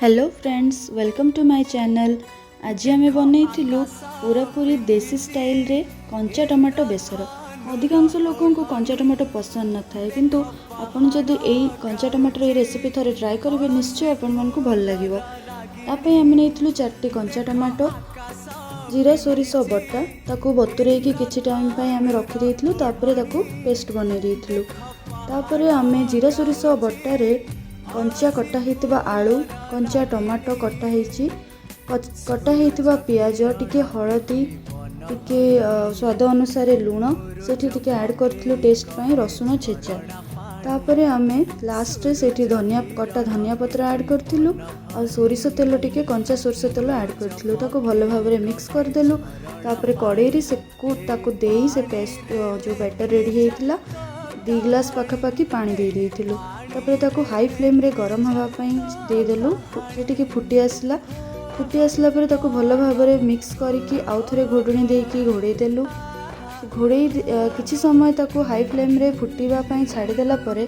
Hello friends, welcome to my channel. ଆଜି ଆମେ ବନେଇଥିଲୁ ପୁରାପୁରି ଦେଶୀ ଷ୍ଟାଇଲରେ କଞ୍ଚା ଟମାଟୋ ବେସର। ଅଧିକାଂଶ ଲୋକଙ୍କୁ କଞ୍ଚା ଟମାଟୋ ପସନ୍ଦ ନଥାଏ, କିନ୍ତୁ ଆପଣ ଯଦି ଏଇ କଞ୍ଚା ଟମାଟୋର ଏଇ ରେସିପି ଥରେ ଟ୍ରାଏ କରିବେ, ନିଶ୍ଚୟ ଆପଣମାନଙ୍କୁ ଭଲ ଲାଗିବ। ତା ପାଇଁ ଆମେ ନେଇଥିଲୁ ଚାରିଟି କଞ୍ଚା ଟମାଟୋ, ଜିରା ସୋରିଷ ବଟା, ତାକୁ ବତୁରେଇକି କିଛି ଟାଇମ୍ ପାଇଁ ଆମେ ରଖିଦେଇଥିଲୁ। ତାପରେ ତାକୁ ପେଷ୍ଟ ବନେଇ ଦେଇଥିଲୁ। ତାପରେ ଆମେ ଜିରା ସୋରିଷ ବଟାରେ କଞ୍ଚା କଟା ହେଇଥିବା ଆଳୁ, କଞ୍ଚା ଟମାଟୋ କଟା ହେଇଛି, କଟା ହେଇଥିବା ପିଆଜ, ଟିକେ ହଳଦୀ, ଟିକେ ସ୍ୱାଦ ଅନୁସାରେ ଲୁଣ, ସେଠି ଟିକେ ଆଡ଼୍ କରିଥିଲୁ ଟେଷ୍ଟ ପାଇଁ ରସୁଣ ଛେଚା। ତାପରେ ଆମେ ଲାଷ୍ଟରେ ସେଇଠି କଟା ଧନିଆ ପତ୍ର ଆଡ଼୍ କରିଥିଲୁ ଆଉ ସୋରିଷ ତେଲ ଟିକେ, କଞ୍ଚା ସୋରିଷ ତେଲ ଆଡ଼୍ କରିଥିଲୁ। ତାକୁ ଭଲ ଭାବରେ ମିକ୍ସ କରିଦେଲୁ। ତାପରେ କଡ଼େଇରେ ତାକୁ ଦେଇ ସେ ପେଷ୍ଟ, ଯେଉଁ ବ୍ୟାଟର୍ ରେଡ଼ି ହେଇଥିଲା, 2 ଗ୍ଲାସ୍ ପାଖାପାଖି ପାଣି ଦେଇ ଦେଇଥିଲୁ। ତାପରେ ତାକୁ ହାଇ ଫ୍ଲେମ୍ରେ ଗରମ ହେବା ପାଇଁ ଦେଇଦେଲୁ। ସେ ଟିକେ ଫୁଟି ଆସିଲା। ଫୁଟି ଆସିଲା ପରେ ତାକୁ ଭଲ ଭାବରେ ମିକ୍ସ କରିକି ଆଉ ଥରେ ଘୋଡ଼ଣୀ ଦେଇକି ଘୋଡ଼େଇ ଦେଲୁ। ଘୋଡ଼େଇ କିଛି ସମୟ ତାକୁ ହାଇ ଫ୍ଲେମ୍ରେ ଫୁଟିବା ପାଇଁ ଛାଡ଼ିଦେଲା ପରେ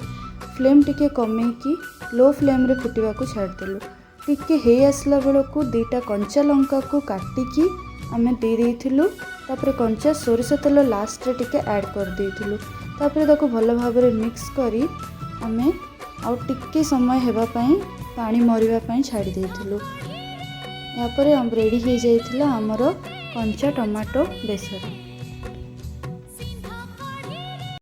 ଫ୍ଲେମ୍ ଟିକେ କମେଇକି ଲୋ ଫ୍ଲେମ୍ରେ ଫୁଟିବାକୁ ଛାଡ଼ିଦେଲୁ। ଟିକେ ହେଇ ଆସିଲା ବେଳକୁ ଦୁଇଟା କଞ୍ଚା ଲଙ୍କାକୁ କାଟିକି ଆମେ ଦେଇ ଦେଇଥିଲୁ। ତାପରେ କଞ୍ଚା ସୋରିଷ ତେଲ ଲାଷ୍ଟରେ ଟିକେ ଆଡ଼୍ କରିଦେଇଥିଲୁ। ତାପରେ ତାକୁ ଭଲ ଭାବରେ ମିକ୍ସ କରି ଆମେ ଆଉ ଟିକେ ସମୟ ହେବା ପାଇଁ, ପାଣି ମରିବା ପାଇଁ ଛାଡ଼ି ଦେଇଥିଲୁ। ଏହାପରେ ରେଡ଼ି ହେଇଯାଇଥିଲା ଆମର କଞ୍ଚା ଟମାଟୋ ବେସର।